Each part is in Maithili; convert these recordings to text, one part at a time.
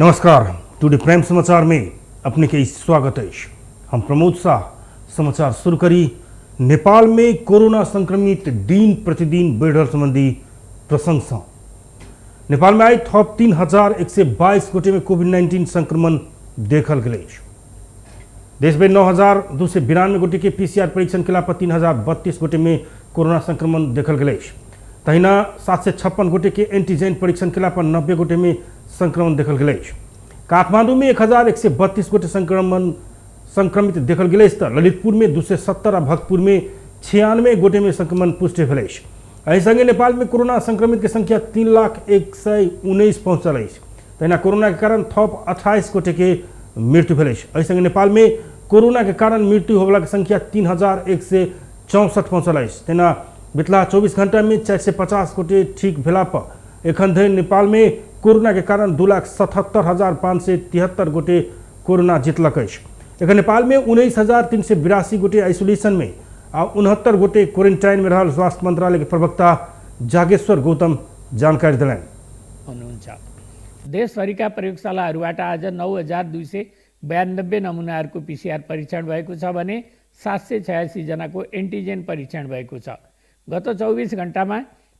नमस्कार, टुडे प्राइम समाचार में अपने के स्वागत है। हम प्रमोद शाह समाचार शुरू करी। नेपाल में कोरोना संक्रमित दिन प्रतिदिन बढ़ रहल संबंधी प्रसंग सँ नेपाल में आई थप 3122 गोटे में कोविड-19 संक्रमण देखल गेल अछि। देश में 9292 गोटे के पीसीआर परीक्षण केला पर 3032 गोटे में कोरोना संक्रमण देखल गेल अछि। तहिना 756 गोटे के एंटीजन परीक्षण केला पर 90 गोटे में संक्रमण देखल गेल अछि। काठमांडू में 1132 गोटे संक्रमित देखल गेल अछि त ललितपुर में 270 आ भक्तपुर में 96 गोटे में संक्रमण पुष्टि भेल अछि। एहि संगे नेपाल में कोरोना संक्रमित के संख्या 3,00,119 पहुंचल अछि। तहिना कोरोना के कारण थप 28 गोटे के मृत्यु भेल अछि। एहि संगे नेपाल में कोरोना के कारण मृत्यु होबला के संख्या 3164 पहुंचल अछि। तहिना बितला 24 घंटा में 450 गोटे ठीक भेला पर एखन धरि नेपाल में कोरोना के कारण 2,77,573 गोटे कोरोना जितलक अछि। एखन नेपाल में 19,382 गोटे आइसोलेशन में आ 69 गोटे क्वारेंटाइन में रहल स्वास्थ्य मंत्रालय के प्रवक्ता जागेश्वर गौतम जानकारी देलनि। हुनुहुन्छ। देशभरिका प्रयोगशालाहरूबाट आज 9,292 नमुनाहरूको पीसीआर परीक्षण भएको छ भने 786 जनाको एन्टिजेन परीक्षण भएको छ। गत 24 घण्टामा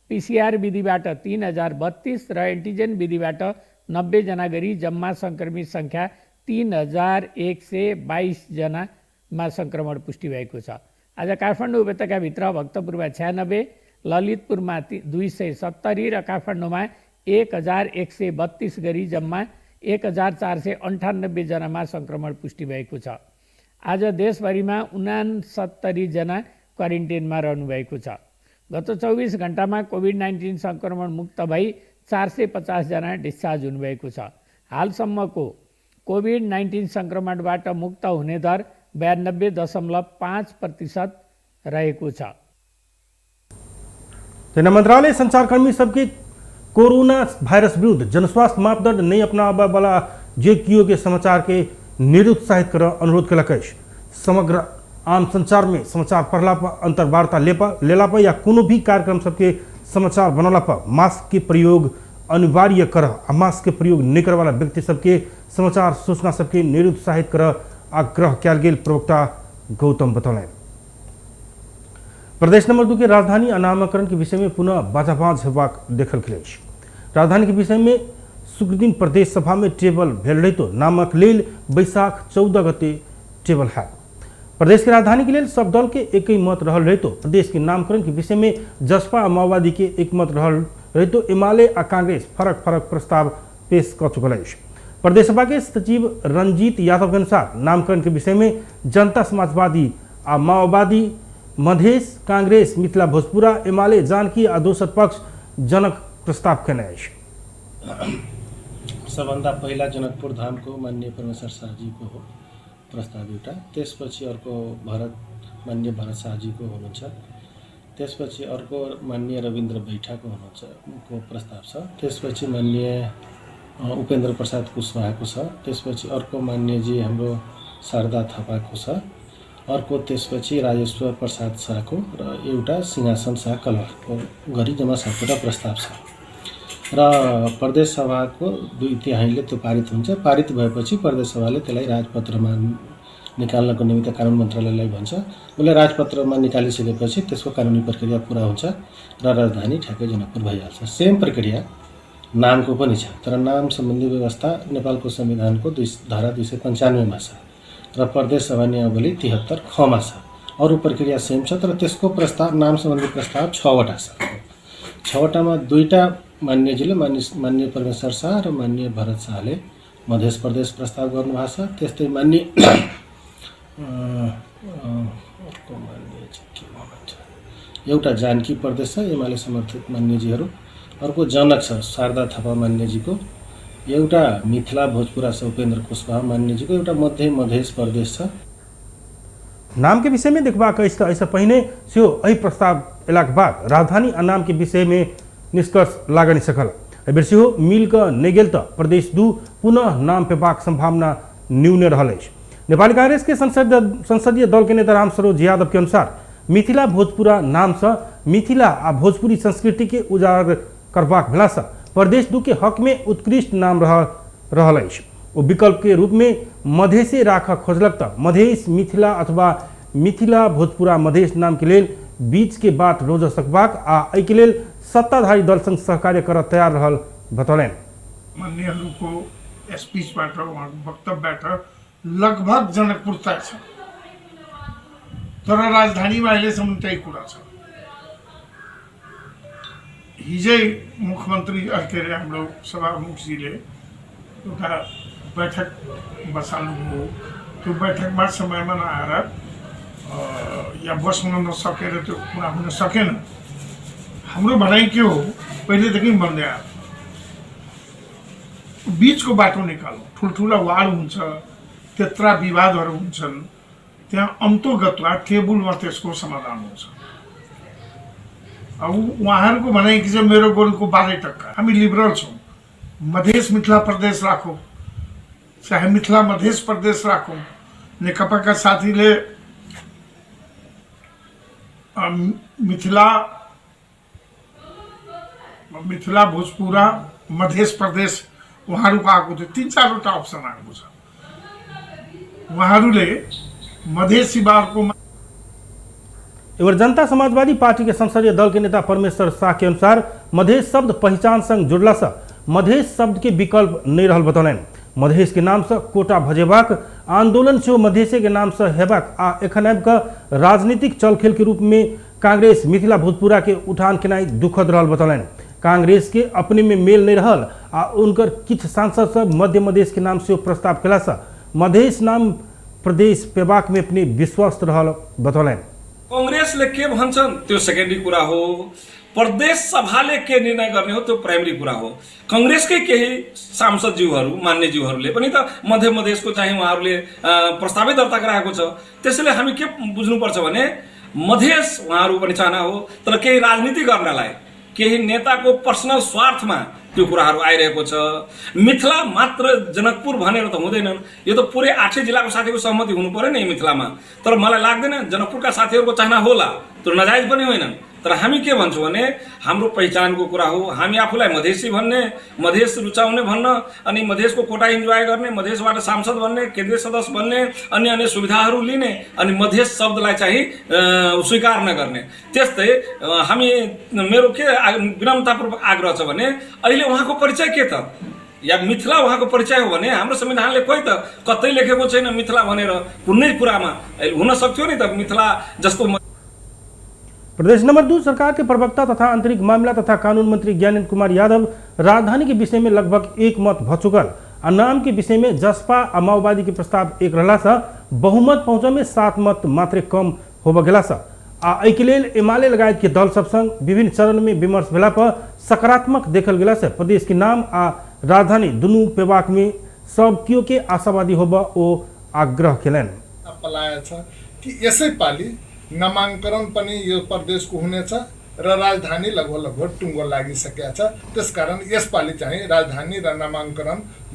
पीसीआर विधिबाट 3032 र एन्टिजेन विधिबाट 90 जना गरी जम्मा संक्रमित संख्या 3122 जनामा संक्रमण पुष्टि भएको छ। आज काठमाडौँ उपत्यकाभित्र भक्तपुरमा 96, ललितपुरमा 270 र काठमाडौँमा 1132 गरी जम्मा 1498 जनामा संक्रमण पुष्टि भएको छ। आज देशभरिमा 69 जना क्वारेन्टाइनमा रहनुभएको छ। गत 24 घण्टामा कोभिड-19 संक्रमण मुक्त भई 450 जना डिस्चार्ज हुनुभएको छ। हालसम्मको कोभिड-19 संक्रमणबाट मुक्त हुने दर 92.5% रहेको छ। तहिना मंत्रालय संचारकर्मी सबके कोरोना भाइरस विरुद्ध जनस्वास्थ्य मापदंड नहीं अपनाबय वाला जे कियो के समाचार के निरुत्साहित कर अनुरोध केलक अछि। समग्र आम संचार में समाचार पढ़ला पर, अंतर्वार्ता लेला पर या कोनो भी कार्यक्रम सबके समाचार बनौला पर मास्क के प्रयोग अनिवार्य कर आ मास्क के प्रयोग नहीं करे वाला व्यक्ति सबके समाचार सूचना सबके निरुत्साहित कर आग्रह कयल गेल प्रवक्ता गौतम बतौलनि। प्रदेश नंबर 2 के राजधानी आ नामकरण के विषय में पुनः बाजाबाज हेबाक देखल गेल अछि। राजधानी के विषय में शुक्रदिन प्रदेश सभा में टेबल भेल रहितो नामक लेल बैसाख 14 गते टेबल है। प्रदेश के राजधानी के लेल सब दल के एक ही मत रहल रहितो प्रदेश के नामकरण के विषय में जसपा आ माओवादी के एक मत रहल रहितो एमाले आ कांग्रेस फरक फरक प्रस्ताव पेश क चुकल अछि। प्रदेश सभा के सचिव रंजीत यादव के अनुसार नामकरण के विषय में जनता समाजवादी आ माओवादी, मधेश, कांग्रेस, मिथिला भोजपुरा, एमाले, जानकी आ दोसर पक्ष जनक प्रस्ताव केने अछि। सबभन्दा पहिला जनकपुर धामको माननीय परमेश्वर शाहजीको हो प्रस्ताव एउटा, त्यसपछि अर्को माननीय भरत शाहजीको हुनुहुन्छ, त्यसपछि अर्को माननीय रविन्द्र बैठाको हुनुहुन्छ को प्रस्ताव छ, त्यसपछि माननीय उपेन्द्र प्रसाद कुशवाहाको छ, त्यसपछि अर्को माननीयजी हाम्रो शारदा थापाको छ, अर्को त्यसपछि राजेश्वर प्रसाद शाहको र एउटा सिंहासन शाह कलवारको गरी जम्मा 7वटा प्रस्ताव छ। र प्रदेश सभाको 2/3 त्यो पारित हुन्छ। पारित भएपछि प्रदेश सभाले त्यसलाई राजपत्रमा निकाल्नको निमित्त कानुन मन्त्रालयलाई भन्छ। उसले राजपत्रमा निकालिसकेपछि त्यसको कानुनी प्रक्रिया पुरा हुन्छ र राजधानी ठ्याक्कै जनकपुर भइहाल्छ। सेम प्रक्रिया नामको पनि छ, तर नाम सम्बन्धी व्यवस्था नेपालको संविधानको धारा 295 मा छ र प्रदेश सभा नियमावली 73 खमा छ। अरू प्रक्रिया सेम छ, तर त्यसको प्रस्ताव नाम सम्बन्धी प्रस्ताव 6वटा छ। 6वटामा 2टा मान्यजीले माननीय परमेश्वर शाह र माननीय भरत शाहले मध्य प्रदेश प्रस्ताव गर्नुभएको छ। त्यस्तै माननीय अर्को मान्य के भन्नुहुन्छ, एउटा जानकी प्रदेश छ एमाले समर्थित मान्यजीहरू, अर्को जनक छ शारदा थापा मान्यजीको, एउटा मिथिला भोजपुरा छ उपेन्द्र कुशवाहा मान्यजीको, एउटा मध्य मधेश प्रदेश छ। नाम के विषय में देखबाक अछि त एहिसँ पहिने सेहो एहि प्रस्ताव एलाक बाद राजधानी आ नाम के विषय में निष्कर्ष लागनि सकल। एहिबेर सेहो मिल कऽ नहि गेल त प्रदेश 2 पुनः नाम पेबाक संभावना न्यूने रहल अछि। नेपाली कांग्रेस के संसदीय दल के नेता रामसरोज यादव के अनुसार मिथिला भोजपुरा नाम से मिथिला आ भोजपुरी संस्कृति के उजागर करबाक भेलासँ प्रदेश 2 के हक में उत्कृष्ट नाम रह रहल अछि। ओ विकल्प के रूप में मधेसे राख खोजलक त मधेश मिथिला अथवा मिथिला भोजपुरा मधेश नाम के लेल बीच के बाट रोज सकबाक आ एहि के लेल सत्ताधारी दल संग सहकार्य कर तैयार रहल बतौलनि। मान्यहरूको स्पीचबाट उहाँको वक्तव्यबाट लगभग जनकपुर तय छ, तर राजधानीमा अहिलेसम्म त्यही कुरा छ। हिजै मुख्यमन्त्री के अरे हाम्रो सभामुखजीले एउटा बैठक बसाल्नुभयो। त्यो बैठकमा समयमा नआएर या बस्न नसकेर त्यो कुरा हुन सकेन। हाम्रो भनाइ के हो, पहिलेदेखि भन्दै आएको बिचको बाटो निकालौँ। ठुल्ठुला वार हुन्छ, त्यत्रा विवादहरू हुन्छन्, त्यहाँ अन्तोगत्वा टेबुलमा त्यसको समाधान हुन्छ। अब उहाँहरूको भनाइ के छ, मेरो गोरुको 12 टक्का। हामी लिबरल छौँ, मधेस मिथिला प्रदेश राखौँ, चाहे मिथिला मधेस प्रदेश राखौँ। नेकपाका साथीले मिथिला मिथिला भोजपुरा मधेस प्रदेश उहाँहरूको आएको थियो, 3-4 वटा अप्सन आएको छ। उहाँहरूले मधेसी बारको एवर जनता समाजवादी पार्टी के संसदीय दल के नेता परमेश्वर शाह के अनुसार मधेस शब्द पहिचान संग जुड़ला से मधेस शब्द के विकल्प नहीं रहल बतौलनि। मधेस के नाम से कोटा भजेबाक आंदोलन सेहो मधेसे के नाम से हेबाक आ एखन आबि कऽ राजनीतिक चलखेल के रूप में कांग्रेस मिथिला भोजपुरा के उठान केनाइ दुखद रहल बतौलनि। कांग्रेस के अपने में मेल नहीं रहल आ उनकर किछु सांसद सब मध्य मधेश के नाम से प्रस्ताव केला से मधेस नाम प्रदेश पेबाक में अपने विश्वस्त रहल बतौलनि। कांग्रेसले के भन्छन् त्यो सेकेन्डरी कुरा हो, प्रदेश सभाले के निर्णय गर्ने हो त्यो प्राइमरी कुरा हो। कांग्रेसकै केही सांसदज्यूहरू मान्यज्यूहरूले पनि त मध्य मधेसको चाहिँ उहाँहरूले प्रस्तावै दर्ता गराएको छ। त्यसैले हामी के बुझ्नुपर्छ भने मधेस उहाँहरू पनि चाहना हो, तर केही राजनीति गर्नलाई केही नेताको पर्सनल स्वार्थमा त्यो कुराहरू आइरहेको छ। मिथिला मात्र जनकपुर भनेर त हुँदैनन्, यो त पुरै 8 जिल्लाको साथीको सहमति हुनु पर्यो नि मिथिलामा। तर मलाई लाग्दैन जनकपुरका साथीहरूको चाहना होला, त्यो नजायज पनि होइनन्। तर हामी के भन्छौँ भने हाम्रो पहिचानको कुरा हो, हामी आफूलाई मधेसी भन्ने, मधेस रुचाउने भन्न, अनि मधेसको कोटा इन्जोय गर्ने, मधेसबाट सांसद भन्ने, केन्द्रीय सदस्य भन्ने, अन्य अन्य सुविधाहरू लिने, अनि मधेस शब्दलाई चाहिँ स्वीकार नगर्ने। त्यस्तै हामी मेरो के विनम्रतापूर्वक आग्रह छ भने अहिले उहाँको परिचय के त, या मिथिला उहाँको परिचय हो भने हाम्रो संविधानले कोही त कतै लेखेको छैन मिथिला भनेर कुनै कुरामा। अहिले हुन सक्थ्यो नि त मिथिला जस्तो। प्रदेश नंबर 2 सरकार के प्रवक्ता तथा आंतरिक मामला तथा कानून मंत्री ज्ञानेन्द्र कुमार यादव राजधानी के विषय में लगभग एक मत भ चुकल आ नाम के विषय में जसपा आ माओवादी के प्रस्ताव एक रहला से बहुमत पहुँचे में 7 मत मात्र कम होब गेला से आ एहि के लेल एमाले लगायत के दल सब संग विभिन्न चरण में विमर्श भेला पर सकारात्मक देखल गेला से प्रदेश के नाम आ राजधानी दुनू पेबाक में सब कियो के आशावादी होब ओ आग्रह केलनि। कि यसै पाली नामाङ्कन पनि यो प्रदेशको हुनेछ र राजधानी लगभग लगभग टुङ्गो लागिसकेको छ। त्यसकारण यसपालि चाहिँ राजधानी र नामाङ्कन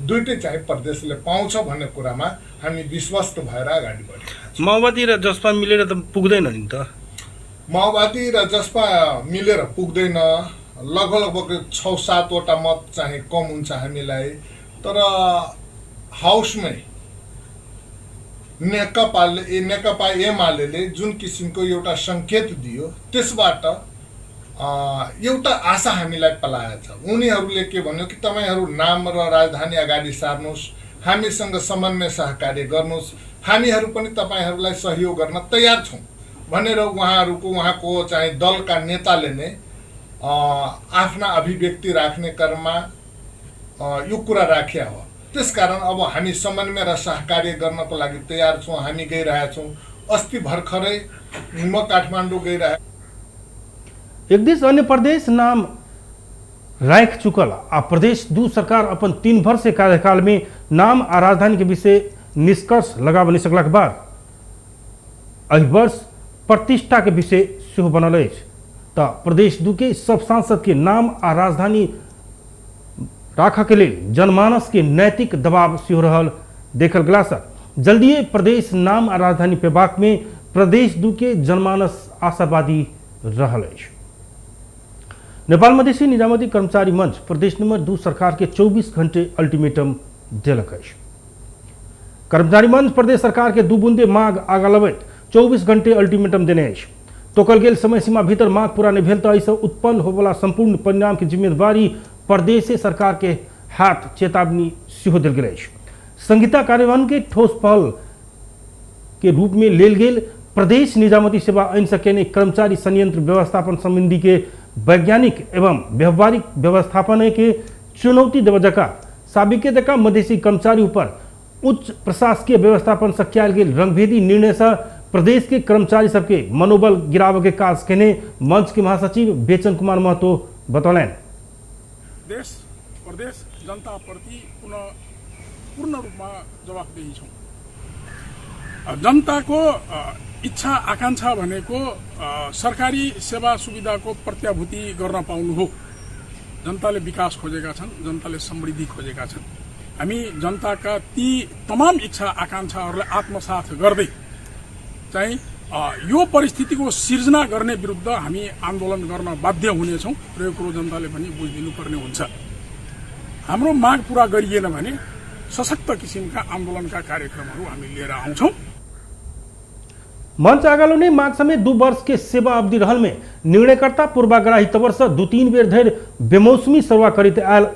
दुईटै चाहिँ प्रदेशले पाउँछ भन्ने कुरामा हामी विश्वस्त भएर अगाडि बढ्यौँ। माओवादी र जसपा मिलेर त पुग्दैन नि त? माओवादी र जसपा मिलेर पुग्दैन, लगभग लगभग 6-7 वटा मत चाहिँ कम हुन्छ हामीलाई। तर हाउसमै नेकपा एमाले जुन किसिमको एउटा सङ्केत दियो त्यसबाट एउटा आशा हामीलाई पलाएछ। उनीहरूले के भन्यो कि तपाईहरू नाम र राजधानी अगाडि सार्नुहोस्, हामीसँग समन्वय सहकार्य गर्नुहोस्, हामीहरू पनि तपाईहरूलाई सहयोग गर्न तयार छौँ भनेर उहाँको चाहिँ दलका नेताले नै आफ्ना अभिव्यक्ति राख्ने क्रममा यो कुरा राख्या हो। त्यसकारण अब हामी समन्वय र सहकार्य गर्नको लागि तयार छौँ, हामी गइरहेका छौँ। अस्ति भर्खरै म काठमाडौँ गइरहे। एक देश अन्य प्रदेश नाम राख चुकल आ प्रदेश 2 सरकार अपन 3 वर्ष के कार्यकाल में नाम आ राजधानी के विषय निष्कर्ष लगाव नहीं सकला के बाद एहि वर्ष प्रतिष्ठा के विषय सेहो बनल अछि। त प्रदेश 2 के सब सांसद के नाम आ राजधानी राखऽ के लेल जनमानस के नैतिक दबाव सेहो रहल देखल गेला से जल्दिए प्रदेश नाम आ राजधानी पेबाक में प्रदेश 2 के जनमानस आशावादी रहल अछि। नेपाल मधेसी निजामती कर्मचारी मंच प्रदेश नंबर 2 सरकार के 24 घंटे अल्टीमेटम देलक अछि। कर्मचारी मंच प्रदेश सरकार के दू बूंदे मांग आगा लबैत 24 घंटे अल्टीमेटम देने अछि। तोकल गेल समय सीमा भीतर मांग पूरा नहि भेल तऽ एहिसँ उत्पन्न होबला संपूर्ण परिणाम के जिम्मेदारी प्रदेश सरकार के हाथ चेतावनी सेहो देल गेल अछि। संहिता कार्यान्वयन के ठोस पहल के रूप में लेल गेल प्रदेश निजामती सेवा ऐन से केने कर्मचारी संयंत्र व्यवस्थापन संबंधी के वैज्ञानिक एवं व्यवहारिक व्यवस्थापन के चुनौती देव जका साबिके जका मधेसी कर्मचारी ऊपर उच्च प्रशासकीय व्यवस्थापन से कयल गेल रंगभेदी निर्णय से प्रदेश के कर्मचारी सबके मनोबल गिरावे के काज केने मंच के महासचिव बेचन कुमार महतो बतौलनि। देश प्रदेश जनताप्रति पुनः पूर्ण रूपमा जवाफदेही छौँ। जनताको इच्छा आकांक्षा भनेको सरकारी सेवा सुविधाको प्रत्याभूति गर्न पाउनु हो। जनताले विकास खोजेका छन्, जनताले समृद्धि खोजेका छन्। हामी जनताका ती तमाम इच्छा आकांक्षाहरूलाई आत्मसात गर्दै चाहिँ यो परिस्थितिको सिर्जना गर्ने विरुद्ध हामी आन्दोलन गर्न बाध्य हुनेछौँ र यो कुरो जनताले पनि बुझिदिनुपर्ने हुन्छ। हाम्रो माग पूरा गरिएन भने सशक्त किसिमका आन्दोलनका कार्यक्रमहरू हामी लिएर आउँछौँ। मंच आगालो ने माग समेत 2 वर्ष के सेवा अवधि रहल में निर्णयकर्ता पूर्वाग्राही तवर से 2-3 बेर धरि बेमौसमी सरुआ करैत आयल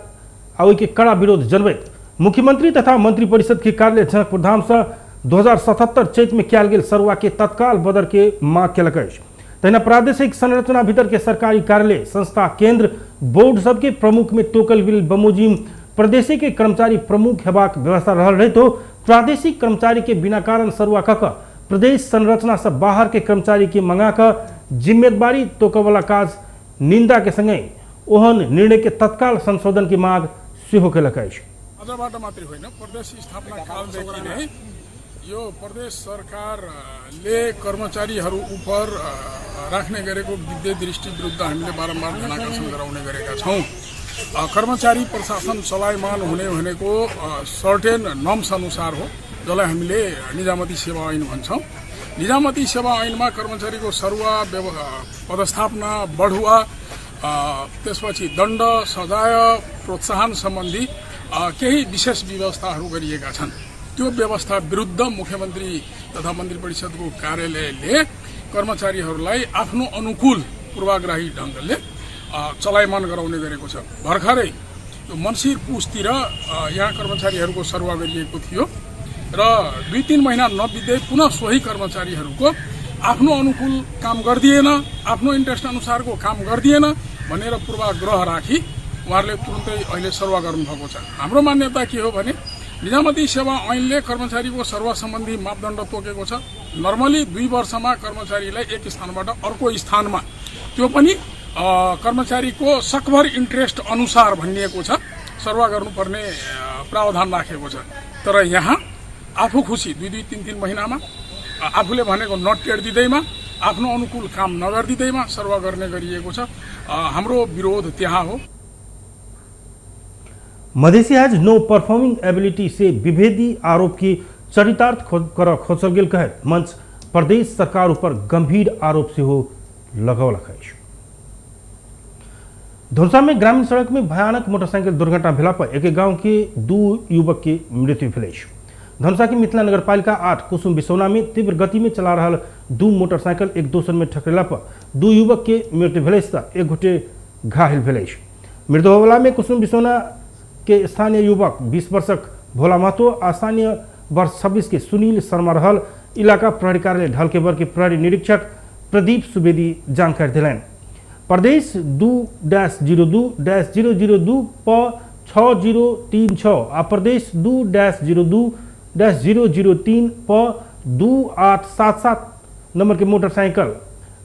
आ ओहि के कड़ा विरोध जनबैत मुख्यमंत्री तथा मंत्रिपरिषद के कार्यालय जनकपुर धाम से 2077 चैत में कयल गेल सरुआ के तत्काल बदर के मांग केलक अछि। तहिना प्रादेशिक संरचना भीतर के सरकारी कार्यालय संस्था केंद्र बोर्ड सबके प्रमुख में तोकल गेल बमोजिम प्रदेश के कर्मचारी प्रमुख हेबाक व्यवस्था रहल रहितो प्रादेशिक कर्मचारी के बिना कारण सरुआ कऽ प्रदेश संरचना से बाहर के कर्मचारी के मंगा कऽ जिम्मेदारी तोकवला काज निंदा के संगे ओहन निर्णय के तत्काल संशोधन की मांग सेहो केलक अछि। आजबाट मात्रै होइन, प्रदेश स्थापना कालदेखि नै यो प्रदेश सरकारले कर्मचारीहरू उप राख्ने गरेको विद्युत दृष्टि विरुद्ध हामीले बारम्बार ध्यानाकर्षण गराउने गरेका छौँ। कर्मचारी प्रशासन चलायमान हुने भनेको सर्टेन नर्म्स अनुसार हो, जसलाई हामीले निजामती सेवा ऐन भन्छौँ। निजामती सेवा ऐनमा कर्मचारीको सरुवा, पदस्थापना, बढुवा, त्यसपछि दण्ड, सजाय, प्रोत्साहन सम्बन्धी केही विशेष व्यवस्थाहरू गरिएका छन्। त्यो व्यवस्था विरुद्ध मुख्यमन्त्री तथा मन्त्री परिषदको कार्यालयले कर्मचारीहरूलाई आफ्नो अनुकूल पूर्वाग्रही ढङ्गले चलायमान गराउने गरेको छ। भर्खरै यो मङ्सिर पुसतिर यहाँ कर्मचारीहरूको सरुवा गरिएको थियो र 2-3 महिना नबित्दै पुनः सोही कर्मचारीहरूको आफ्नो अनुकूल काम गरिदिएन, आफ्नो इन्ट्रेस्ट अनुसारको काम गरिदिएन भनेर पूर्वाग्रह राखी उहाँहरूले तुरुन्तै अहिले सरुवा गर्नुभएको छ। हाम्रो मान्यता के हो भने निजामती सेवा ऐनले कर्मचारीको सरुवा सम्बन्धी मापदण्ड तोकेको छ। नर्मली 2 वर्षमा कर्मचारीलाई एक स्थानबाट अर्को स्थानमा, त्यो पनि कर्मचारीको सकभर इन्ट्रेस्ट अनुसार भनिएको छ, सरुवा गर्नुपर्ने प्रावधान राखेको छ। तर यहाँ आफू खुसी 2-2, 3-3 महिनामा आफूले भनेको नटेडिदिँदैमा, आफ्नो अनुकूल काम नगरिदिँदैमा सरुवा गर्ने गरिएको छ। हाम्रो विरोध त्यहाँ हो। Madhesi has no performing ability से विभेदी आरोप की चरितार्थ कर खोजल गेल कहैत मंच प्रदेश सरकार ऊपर गंभीर आरोप सेहो लगौलक अछि। धनुषा में ग्रामीण सड़क में भयानक मोटरसाइकिल दुर्घटना भेला पर एक गांव के 2 युवक के मृत्यु भेल अछि। धनुषा के मिथिला नगरपालिका 8 कुसुम बिसौना में तीव्र गति में चला रहा 2 मोटरसाइकिल एक दोसर में ठकरेला पर 2 युवक के मृत्यु भेल अछि त 1 गोटे घायल भेल अछि। मृत्यु होवला में कुसुम बिसौना के स्थानीय युवक 20 वर्षक भोला महतो आ स्थानीय वर्ष 26 के सुनील शर्मा रहल इलाका प्रहरी कार्यालय ढलकेबर के प्रहरी निरीक्षक प्रदीप सुवेदी जानकारी दिलनि। प्रदेश 2-02-002 प 6036 आ प्रदेश 2-02-003 प 2877 नंबर के मोटरसाइकिल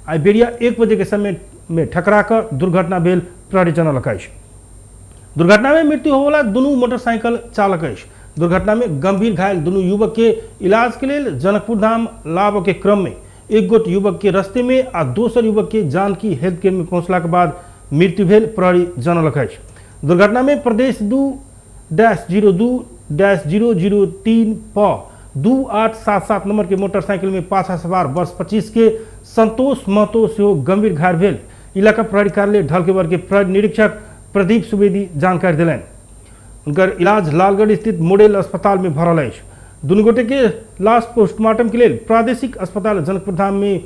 आई बेरिया 1 बजे के समय में ठकरा कर दुर्घटना भेल प्रहरी जनौलक अछि। दुर्घटना में मृत्यु होवला दुनू मोटरसाइकिल चालक अछि। दुर्घटना में गंभीर घायल दुनू युवक के इलाज के लेल जनकपुर धाम लाभ के क्रम में एक गोट युवक के रस्ते में आ दोसर युवक के जानकी हेल्थ केयर में पहुंचला के बाद मृत्यु भेल प्रहरी जनौलक अछि। दुर्घटना में प्रदेश 2-02-003 प 2877 नंबर के मोटरसाइकिल में पाछा सवार वर्ष 25 के संतोष महतो सेहो गंभीर घायल भेल इलाका प्रहरी कार्यालय ढलकेबर के प्रहरी निरीक्षक प्रदीप सुवेदी जानकारी दिलनि। हुनकर इलाज लालगढ़ स्थित मॉडल अस्पताल में भऽ रहल अछि। दुनू गोटे के लाश पोस्टमार्टम के लेल प्रादेशिक अस्पताल जनकपुरधाम में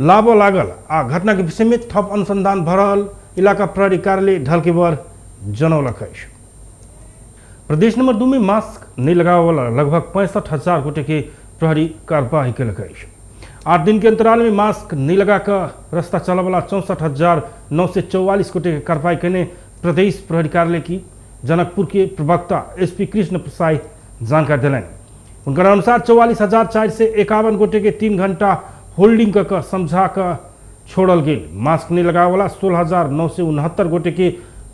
लाबऽ लागल आ घटना के विषय में थप अनुसंधान भऽ रहल इलाका प्रहरी कार्यालय ढलकेबर जनौलक अछि। प्रदेश नंबर 2 में मास्क नहीं लगावे वाला लगभग 65,000 गोटे के प्रहरी कार्रवाई केलक अछि। 8 दिन के अंतराल में मास्क नहीं लगाकर रास्ता चलऽ वाला 64,944 गोटे के कार्रवाई केने प्रदेश प्रहरी कार्यालय की जनकपुर के प्रवक्ता एसपी कृष्ण प्रसाई जानकारी देलनि। हुनकर अनुसार 44,451 गोटे के 3 घंटा होल्डिंग कऽ कऽ समझा कऽ छोड़ल गेल। मास्क नहीं लगावे वाला 16,969 गोटे के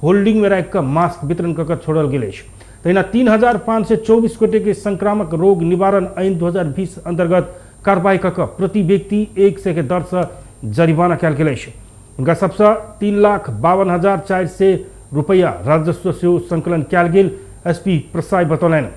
होल्डिंग में राखि कऽ मास्क वितरण कऽ कऽ छोड़ल गेल अछि। तहिना 3,524 गोटे के संक्रामक रोग निवारण ऐन 2020 अंतर्गत कार्रवाई कऽ कऽ प्रति व्यक्ति 100 के दर से जरिमाना कयल गेल अछि। हुनका सबसँ 3,52,400 रुपैआ राजस्व सेहो संकलन कयल गेल एसपी प्रसाई बतौलनि।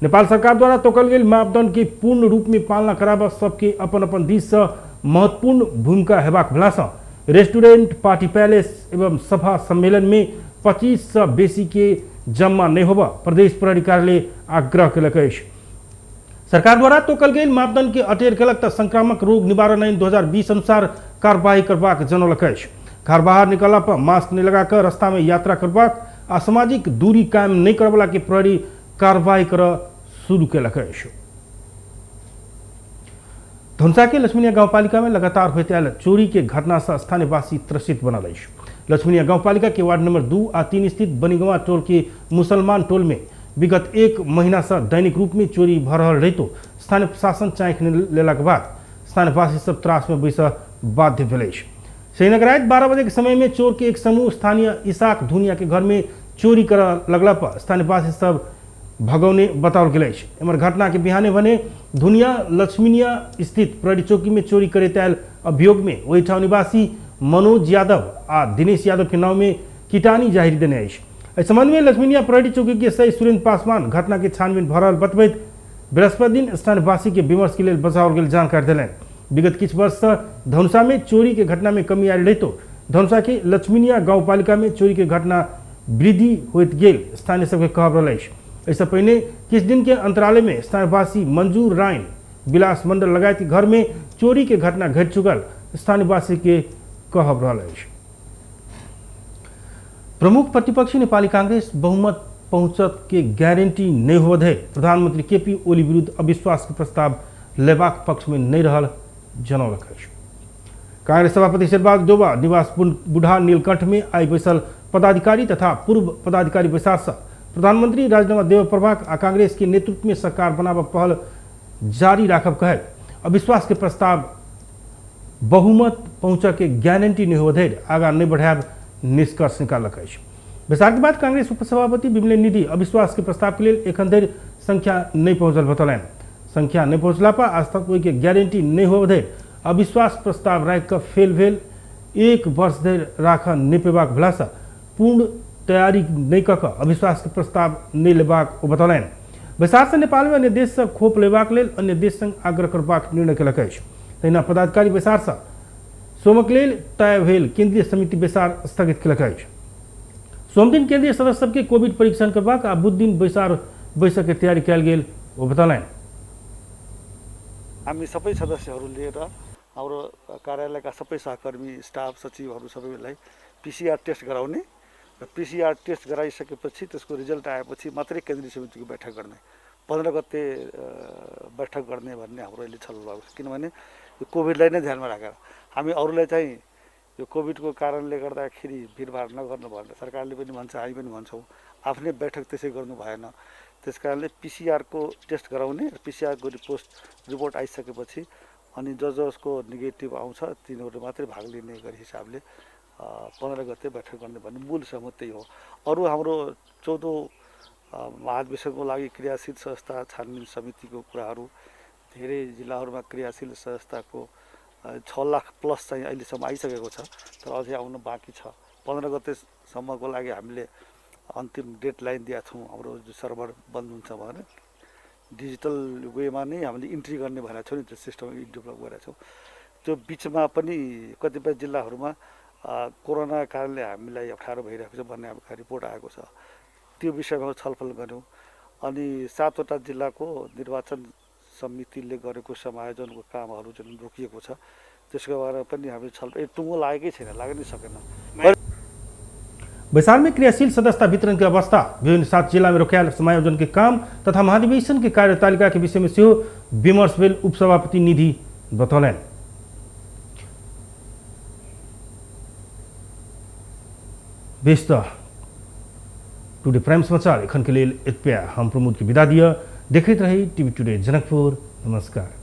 नेपाल सरकार द्वारा तोकल गेल मापदंड के पूर्ण रूप में पालना कराबऽ सबके अपन अपन दिस से महत्वपूर्ण भूमिका हेबाक भेलासँ रेस्टोरेंट, पार्टी पैलेस एवं सभा सम्मेलन में 25 से बेसी के जम्मा नहीं होबऽ प्रदेश प्रहरी कार्यालय आग्रह केलक अछि। सरकार द्वारा तोकल गेल मापदंड के अटेर केलक तऽ संक्रामक रोग निवारण ऐन 2020 अनुसार कार्रवाई करबाक जनौलक अछि। घर बाहर निकलला पर मास्क नहीं लगाकर रास्ता में यात्रा करबाक आ सामाजिक दूरी कायम नहीं करबला के प्रहरी कार्रवाई करऽ शुरू केलक अछि। धनुषा के लक्ष्मीनिया गांवपालिका में लगातार होइत आयल चोरी के घटना से स्थानीयवासी त्रसित बनल अछि। लक्ष्मीनिया गांवपालिका के वार्ड नंबर 2 आ 3 स्थित बनिगवा टोल के मुसलमान टोल में विगत 1 महीना से दैनिक रूप में चोरी भऽ रहल रहितो स्थानीय प्रशासन चाँखि लेलाक बाद स्थानीयवासी सब त्रास में बैसऽ बाध्य भेल अछि। श्रीनगर राति 12 बजे के समय में चोर के एक समूह स्थानीय इसाक धुनिया के घर में चोरी करऽ लगला पर स्थानीयवासी सब भगौने बताओल गेल अछि। एम्हर घटना के बिहाने भने धुनिया लक्ष्मीनिया स्थित प्रहरी चौकी में चोरी करैत आयल अभियोग में ओहिठाम निवासी मनोज यादव आ दिनेश यादव के नाव में किटानी जाहिर देने अछि। एहि संबंध में लक्ष्मीनिया प्रहरी चौकी के सही सुरेंद्र पासवान घटना के छानबीन भऽ रहल बतबैत बृहस्पति दिन स्थानीयवासी के विमर्श के लेल बजाओल गेल जानकारी देलनि। विगत किछु वर्ष से धनुषा में चोरी के घटना में कमी आयल रहितो धनुषा के लक्ष्मीनिया गांवपालिका में चोरी के घटना वृद्धि होइत गेल स्थानीय सबके कहब रहल अछि। एहिसँ पहिने किछु दिन के अंतराल में स्थानीयवासी मंजूर राइन, विलास मंडल लगायत घर में चोरी के घटना घटि चुकल स्थानीयवासी के कहब रहल अछि। प्रमुख प्रतिपक्षी नेपाली कांग्रेस बहुमत पहुँचत के गारंटी नहीं होबऽ धरि प्रधानमंत्री केपी ओली विरुद्ध अविश्वास के प्रस्ताव लेबाक पक्ष में नहीं रहल जनौलक अछि। कांग्रेस सभापति शेरबहादुर देउवा निवास बुढ़ा नीलकंठ में आइ बैसल पदाधिकारी तथा पूर्व पदाधिकारी बैसार से प्रधानमंत्री राजीनामा देबऽ पड़बाक आ कांग्रेस के नेतृत्व में सरकार बनाबऽ पहल जारी राखब कहैत अविश्वास के प्रस्ताव बहुमत पहुँचऽ के गारंटी नहीं होबऽ धरि आगाँ नहीं बढ़ायब निष्कर्ष निकाललक अछि। बैसार के बाद कांग्रेस उपसभापति विमलेन निधि अविश्वास के प्रस्ताव के लेल एखन धरि संख्या नहीं पहुँचल बतौलनि। संख्या नहीं पहुँचला पर आज तक ओहिके गारंटी नहीं होबऽ धरि अविश्वास प्रस्ताव राखि कऽ फेल भेल 1 वर्ष धरि राखऽ नहि पेबाक भेलासँ पूर्ण तैयारी नहि कऽ कऽ अविश्वास के प्रस्ताव नहि लेबाक ओ बतौलनि। बैसार से नेपाल में अन्य देश से खोप लेबाक लेल अन्य देश संग आग्रह करबाक निर्णय केलक अछि। तहिना पदाधिकारी बैसार से सोमक लेल तय भेल केंद्रीय समिति बैसार स्थगित केलक अछि। सोमदिन केंद्रीय सदस्य सबके कोविड परीक्षण करबाक आ बुधदिन बैसार बैसक के तैयारी कयल गेल ओ बतौलनि। हामी सबै सदस्यहरू लिएर हाम्रो कार्यालयका सबै सहकर्मी, स्टाफ, सचिवहरू सबैलाई पीसीआर टेस्ट गराउने र पीसीआर टेस्ट गराइसकेपछि त्यसको रिजल्ट आएपछि मात्रै केन्द्रीय समितिको बैठक गर्ने, 15 गते बैठक गर्ने भन्ने हाम्रो अहिले छलफल भएको छ। किनभने यो कोभिडलाई नै ध्यानमा राखेर हामी अरूलाई चाहिँ यो कोभिडको कारणले गर्दाखेरि भिडभाड नगर्नु भनेर सरकारले पनि भन्छ, हामी पनि भन्छौँ, आफ्नै बैठक त्यसै गर्नु भएन। त्यस कारणले पीसीआरको टेस्ट गराउने र पीसीआरको रिपोर्ट आइसकेपछि अनि जसको नेगेटिभ आउँछ तिनीहरू मात्रै भाग लिने गरी हिसाबले 15 गते बैठक गर्ने भन्ने मूल सहमति त्यही हो। अरू हाम्रो 14 महाधिवेशनको लागि क्रियाशील संस्था छानबिन समितिको कुराहरू, धेरै जिल्लाहरूमा क्रियाशील संस्थाको 6 लाख प्लस चाहिँ अहिलेसम्म आइसकेको छ, तर अझै आउनु बाँकी छ। 15 गतेसम्मको लागि हामीले अन्तिम डेडलाइन दिएका छौँ। हाम्रो सर्भर बन्द हुन्छ भनेर डिजिटल वेमा नै हामीले इन्ट्री गर्ने भनेको छौँ नि, त्यो सिस्टम डेभलप गरेका छौँ। त्यो बिचमा पनि कतिपय जिल्लाहरूमा कोरोना कारणले हामीलाई अप्ठ्यारो भइरहेको छ भन्ने अब रिपोर्ट आएको छ। त्यो विषयमा छलफल गऱ्यौँ। अनि 7वटा जिल्लाको निर्वाचन समितिले गरेको समायोजनको कामहरू जुन रोकिएको छ त्यसको बारेमा पनि हामी छलफल, टुङ्गो लागेकै छैन, लाग्नै सकेन। बैसार में क्रियाशील सदस्यता वितरण की अवस्था, विभिन्न 7 जिला में रोकायल समायोजन के काम तथा महाधिवेशन के कार्यतालिका के विषय में सेहो विमर्श भेल उपसभापति निधि बतौलनि। बेस त टुडे प्राइम समाचार एखन के लेल एतबे। हम प्रमोद के विदा दिअ। देखैत रही टीवी टुडे जनकपुर। नमस्कार।